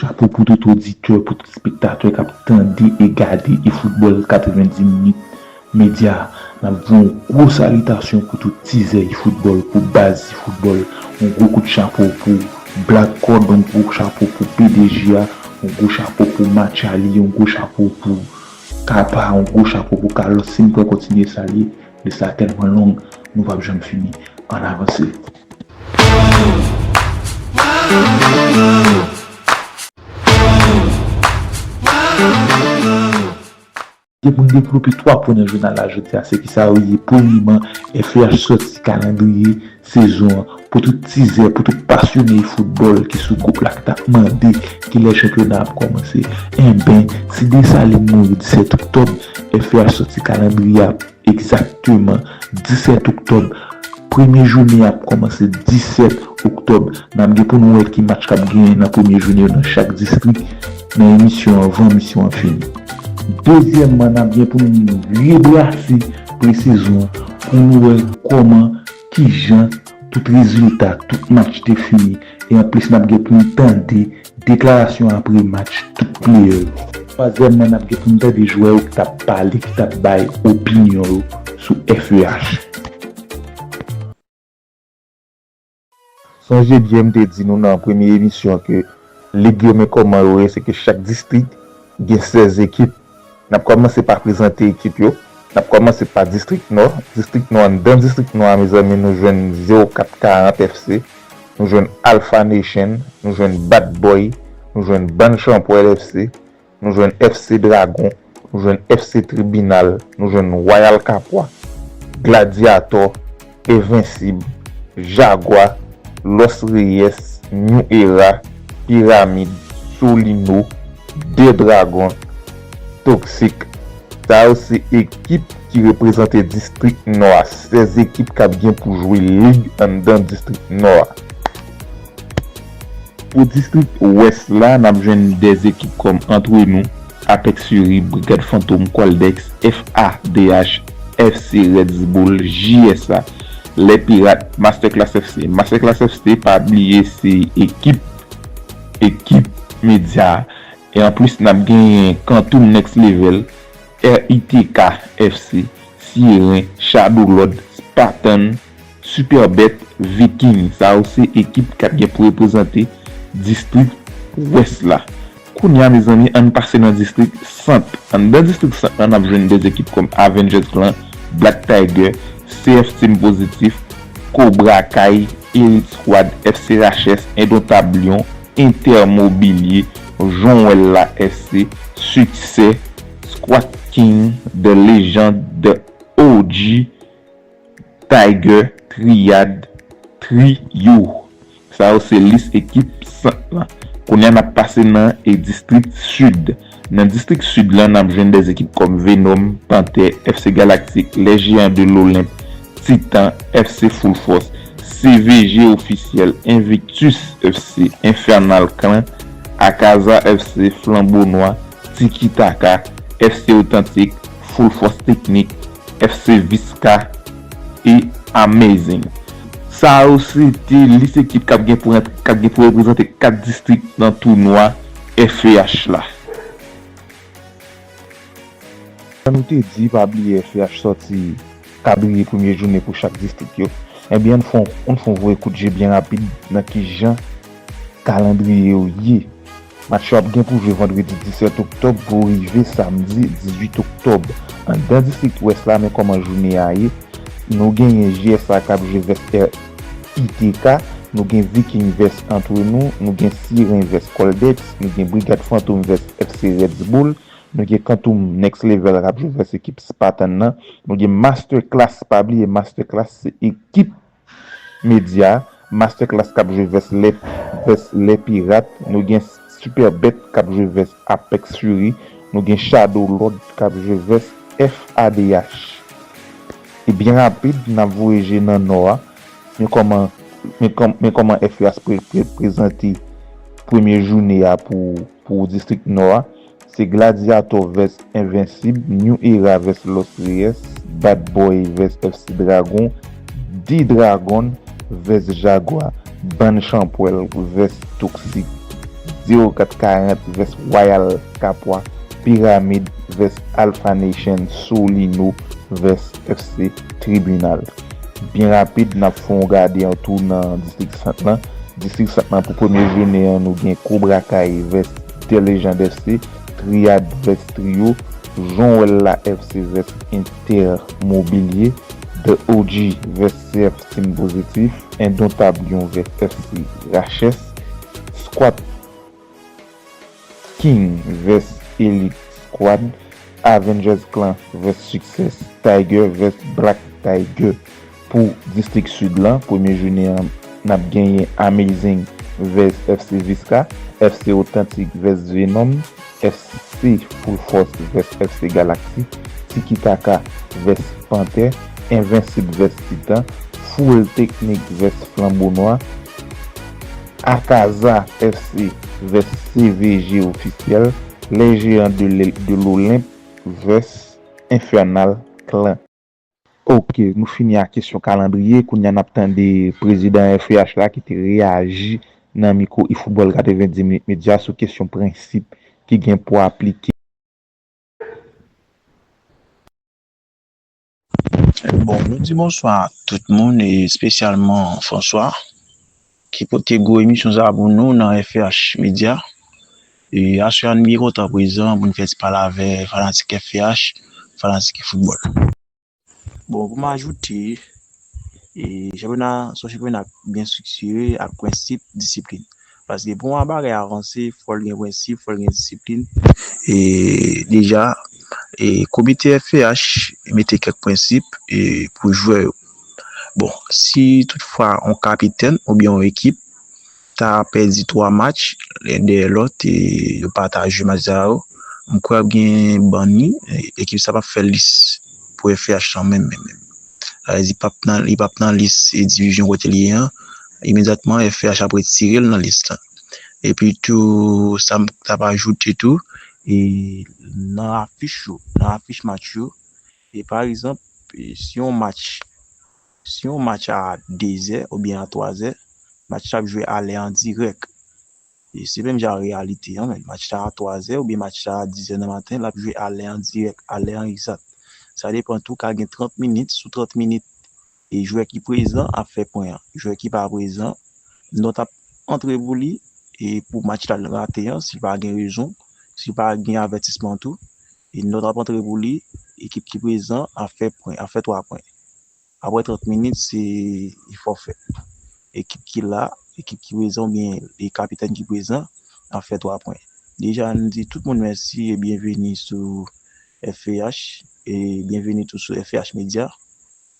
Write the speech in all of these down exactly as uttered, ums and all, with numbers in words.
Chapo pou tout oditè, pou tout espektatè k ap tande e gade eFootball katrevenndis minit Medya. N ap voye yon gwo salitasyon pou tout tizè eFootball, pou baz eFootball. Yon gwo kout chapo pou Black Code, yon gwo chapo pou P D G a, yon gwo chapo pou Matchali, yon gwo chapo pou Kapa, yon gwo chapo pou Carlos. Si n pral kontinye salye, lis la tèlman long, nou p ap janm fini. Ann avanse. Gen pou n devlope twa pwen nan jounal la jodi a, se kisa yo ye? Premyeman, F E H sòti kalandriye sezon an. Pou tout tizè, pou tout pasyone foutbòl ki sou gwoup la ki t ap mande kilè chanpyona ap kòmanse, enben, si Desalin mouri disèt oktòb, F E H sòti kalandriye a egzakteman disèt oktòb. Premye jounen ap kòmanse disèt oktòb. N ap gen pou n wè ki match k ap genyen nan premye jounen yo nan chak distrik nan emisyon an, anvan emisyon an fini. Dezyèmman, n ap gen pou n rebrase presezon an pou n wè kòman, kijan tout rezilta, tout match te fini. E anplis, n ap gen pou n tande deklarasyon apre match tout pleyè yo. Twazyèmman, n ap gen pou n tande jwè yo ki t ap pale, ki t ap bay opinyon yo sou F E H. Sonje byen m te di nou nan premye emisyon ke lig yo men kòman yo ye, se ke chak distrik gen sèz ekip. N ap kòmanse pa prezante ekip yo. N ap kòmanse pa distrik Nò. Distrik Nò, anndan distrik Nò a, mezanmi, nou jwenn zewo kat karant F C, nou jwenn Alpha Nation, nou jwenn Bad Boy, nou jwenn Bann Chanpwèl F C, nou jwenn F C Dragon, nou jwenn F C Tribinal, nou jwenn Royal Kapwa, Gladiator, Envensib, Jagwa, Los Reyes, New Era, Piramid, Solino, The Dragon, Toxic. Sa yo se ekip ki reprezante distrik Nò a, sèz ekip k ap gen pou jwe lig anndan distrik Nò a. Pou distrik Wès la, n ap jwenn dèz ekip kòm Entre Nous, Apex Fury, Brigad Fantom, Qualdex, F A D H, F C Red Bull, J S A, Les Pirates, Masterclass F C. Masterclass F C, pa bliye, se ekip, ekip Medya. E anplis, n ap genyen Kantoum Next Level, R I T K F C, Siren, Shadow Lord, Spartan, Superbet, Viking. Sa yo se ekip k ap gen pou reprezante distrik Wès la. Kounye a, mezanmi, ann pase nan distrik Sant. Anndan distrik Sant lan, n ap jwenn de ekip kòm Avengers Clan, Black Tiger, C F Team Positif, Cobra Kai, Elite Squad, F C Raches, Indomptable Lion, Inter Mobilier, Jonwèl la F C, Succès, Squad King, The Legend, The O G, Tiger, Triad, Trio. Sa yo se lis ekip Sant lan. Kounye a n ap pase nan e distrik Sid. Nan distrik Sid lan, n ap jwenn de ekip kòm Venom, Pantè, F C Galactic, Les Géants de l'Olympe, Titan, F C Full Force, C V G Officiel, Invictus F C, Infernal Clan, Akaza F C, Flambeau Noir, Tiki Taka, F C Authentic, Full Force Technique, F C Visca e Amazing. Sa yo se te lis ekip k ap gen pou, k ap gen pou reprezante kat distrik nan tounwa F E H la. Jan nou te di, pa bliye F E H sòti kalandriye premye jounen pou chak distrik yo. Ebyen, ann fè yon, ann fè yon voye kout je byen rapid nan kijan kalandriye yo ye. Match yo ap gen pou jwe vandredi disèt oktòb pou rive samdi dizuit oktòb. Anndan distrik Wès la, men kòman jounen an ye. Nou genyen J S A k ap jwe vès R, I T K, nou gen Viking vs Entre Nous, nou gen Siren vs Coldex, nou gen Brigad Fantom vs F C Red Bull, nou gen Quantum Next Level k ap jwe vs ekip Spartan nan, nou gen Masterclass, pa bliye Masterclass se ekip Medya, Masterclass k ap jwe vs lè, vs lè Pirat, nou gen Superbet k ap jwe vs Apex Fury, nou gen Shadow Lord k ap jwe vs F A D H. E byen rapid, n ap voye je nan Nò a. Men kòman, men kòm, men kòman F A H pre, pre, prezante premye jounen an pou, pou distrik Nò a. Se Gladiator vs Invincible, New Era vs Los Reyes, Bad Boy vs F C Dragon, D-Dragon vs Jaguar, Bann Chanpwèl vs Toxic, zewo kat karant vs Royal Capois, Pyramid vs Alpha Nation, Solino vs F C Tribunal. Byen rapid, n ap fè yon gade yon tou nan distrik Sant lan. Distrik Sant lan pou premye jounen an, nou gen Cobra Kai vs The Legend F C, Triad vs Trio, Jonwèl la F C vs Intermobilier, The O G vs C F Team Positif, Indomptable Lion vs F C Raches, Squad King vs Elite Squad, Avengers Clan vs Success, Tiger vs Black Tiger. Pou distrik Sid lan, premye jounen an, n ap genyen Amazing vs F C Visca, F C Authentic vs Venom, F C Full Force vs F C Galactic, Tiki Taka vs Panther, Invincible vs Titan, Full Technique vs Flambeau Noir, Akaza F C vs C V G Ofisyèl, Les Géants de l'E-, de l'Olympe vs Infernal Clan. Ok, nou fini ak kesyon kalandriye. Kounye a n ap tande prezidan F A H la ki te reyaji nan mikwo eFootball katrevenndis Minit Medya sou kesyon prensip ki gen pou aplike. Bon, nou di bonswa a tout moun, e espesyalman François, ki pote gwo emisyon sa a pou nou nan F A H Media. E aswè a, nou byen kontan prezan pou n fè ti pale avè fanatik F A H, fanatik foutbòl. Bon, pou m ajoute, e chanpyona, se yon chanpyona byen estriktire ak prensip, disiplin. Paske pou yon bagay avanse, fò l gen prensip, fò l gen disiplin. E deja, e komite F A H mete kèk prensip e pou jwè yo. Bon, si toutfwa yon kapitèn oubyen yon ekip ta pèdi twa match len dèyè lòt e yo pa ta jwe match sa yo, m kwè ap gen banni, e, ekip sa p ap fè lis pou F A H lan menm, menm, menm. Sa vle di, p ap nan, li p ap nan lis e divizyon kote l ye an. Imedyatman, F A H ap retire l nan lis lan. Epi tou, sa m t ap ajoute tou, e nan afich yo, nan afich match yo, e pa egzanp, e si yon match, si yon match a dezè oubyen a twazè, match la ap jwe alè an dirèk. E se menm jan reyalite an, men match la a twazè oubyen match la a dizè nan maten, l ap jwe alè an dirèk, alè an egzat. Sa depann tou, ka gen trant minit, sou trant minit, e jwè ki prezan ap fè pwen an. Jwè ki pa prezan, nòt ap antre pou li, e pou match la rate an, si l pa gen rezon, si l pa gen avètisman tou, e nòt ap antre pou li, ekip ki prezan ap fè pwen, ap fè twa pwen. Apre trant minit, se fòfè. Ekip ki la, ekip ki prezan oubyen e kapitèn ki prezan ap fè twa pwen. Deja, nou di tout moun mèsi e byenveni sou F A H e byenveni tou sou F A H Media.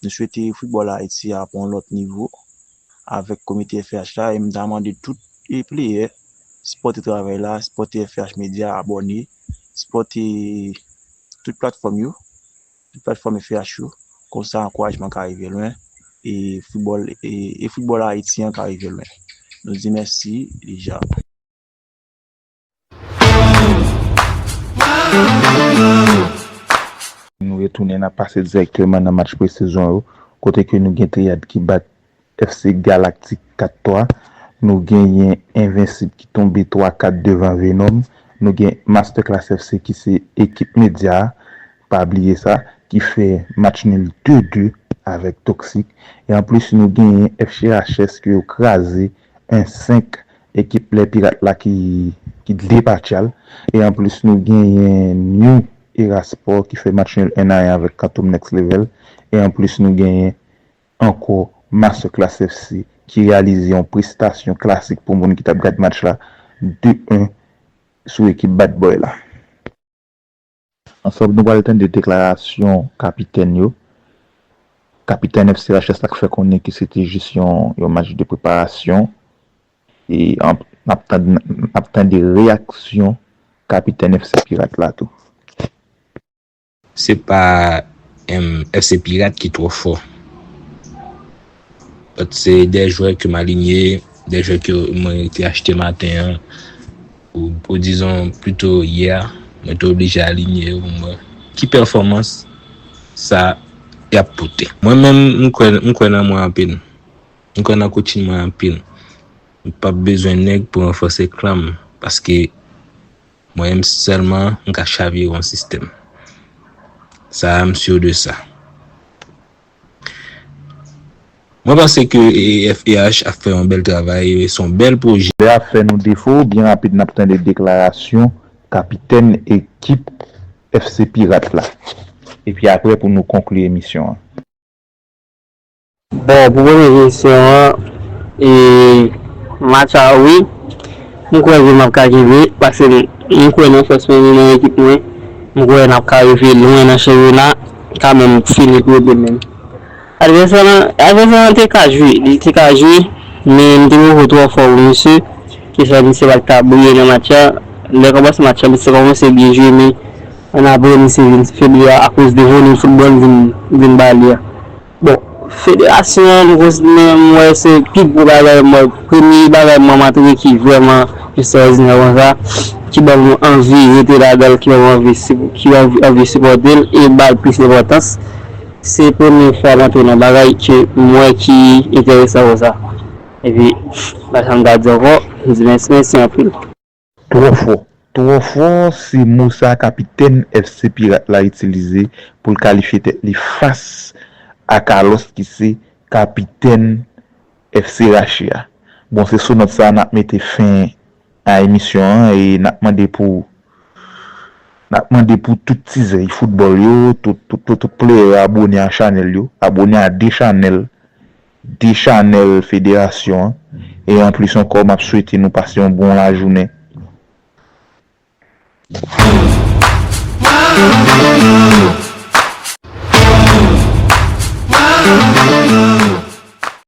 Nou swete foutbòl Ayiti a pran yon lòt nivo avèk komite F A H la e m ta mande tout e pleyè sipòte travay la, sipòte F A H Media, abòne, sipòte tout platfòm yo, tout platfòm F A H yo. Konsa ankourajman ka rive lwen e foutbòl e, e foutbòl Ayiti an ka rive lwen. Nou di mèsi deja. Nou retounen, n ap pase dirèkteman nan match presezon yo, kote ke nou gen Triad ki bat F C Galactic kat twa, nou genyen Envensib ki tonbe twa kat devan Venom, nou gen Masterclass F C ki se ekip Medya a, pa bliye sa, ki fè match nil de de avèk Toxic. E anplis, nou genyen F C Raches ke yo kraze en senk, ekip Les Pirates la ki, ki depatcha l. E anplis, nou genyen New Era Sport ki fè match nil en a en avèk Quantum Next Level. E anplis, nou genyen ankò Masterclass F C ki reyalize yon prestasyon klasik pou moun ki t ap gad match la, de en sou ekip Bad Boy la. Ansanm, nou pral tande deklarasyon kapitèn yo. Kapitèn F C Rachas la k fè konnen ke se te jis yon, yon match de preparasyon. E an, n ap tande, n ap tande reyaksyon kapitèn F C Pirat la tou. Se pa em, F C Pirat ki twò fò. But se de jwè ke m alinye, de jwè ke mwen te achte maten an, ou, ou dizon plito yè, mwen te oblije alinye yo pou m wè ki pèfòmans sa y ap pote. Mwen menm, m kwè, m kwè nan mwen anpil. M kwè nan coaching mwen anpil. M p ap bezwen nèg pou ranfòse klan m, paske mwen menm sèlman m ka chavire yon sistèm. Sa a, m sur de sa. Mwen panse ke F E H ap fè yon bèl travay, se yon bèl pwojè. Lè ap fè nou defo, byen rapid n ap tande deklarasyon kapitèn ekip F C Pirat la. Epi apre pou nou konkli emisyon an. Bon, pou premye kesyon an, e, match a wi, m kwè ke m ap ka kenbe, paske m, m kwè nan fòs mwen, nan ekip mwen, m kwè n ap ka rive lwen nan chanpyona, kanmenm fini premye menm. Advèsè lan, advèsè lan te ka jwe, li te ka jwe, men m te poko twò fò pou misye, ki fè misye pa t ka briye nan match la. Lè kòmansman match la, misye kòmanse byen jwe, men annapre misye vin febli akoz de volim foutbòl m vin, vin ba li a. Bon, federasyon an, m konsidere, m wè se pi gwo bagay, m wè premye bagay m wè m antre ki vrèman ekstraòdinè konsa, ki ban m anvi rete ladan l, ki ban m anvi, ki anvi, anvi sipòte l e ba l plis enpòtans. Se premye fwa m antre nan bagay ke m wè ki enteresan konsa. Epi, pa sa m ta di ankò, m di mèsi, mèsi anpil. Twò fò. Twò fò, se mo sa kapitèn F C Pirat la itilize pou l kalifye tèt li fas a Carlos ki se kapitèn F C Rache a. Bon, se sou nòt sa a n ap mete fen a emisyon an e n ap mande pou n ap mande pou tout ti zèy foutbòl yo, tout, tout, tout, tout player abone a chanèl yo, abone a de chanèl, de chanèl federasyon an. E anplis ankò, m ap swete nou pase yon bon lajounen.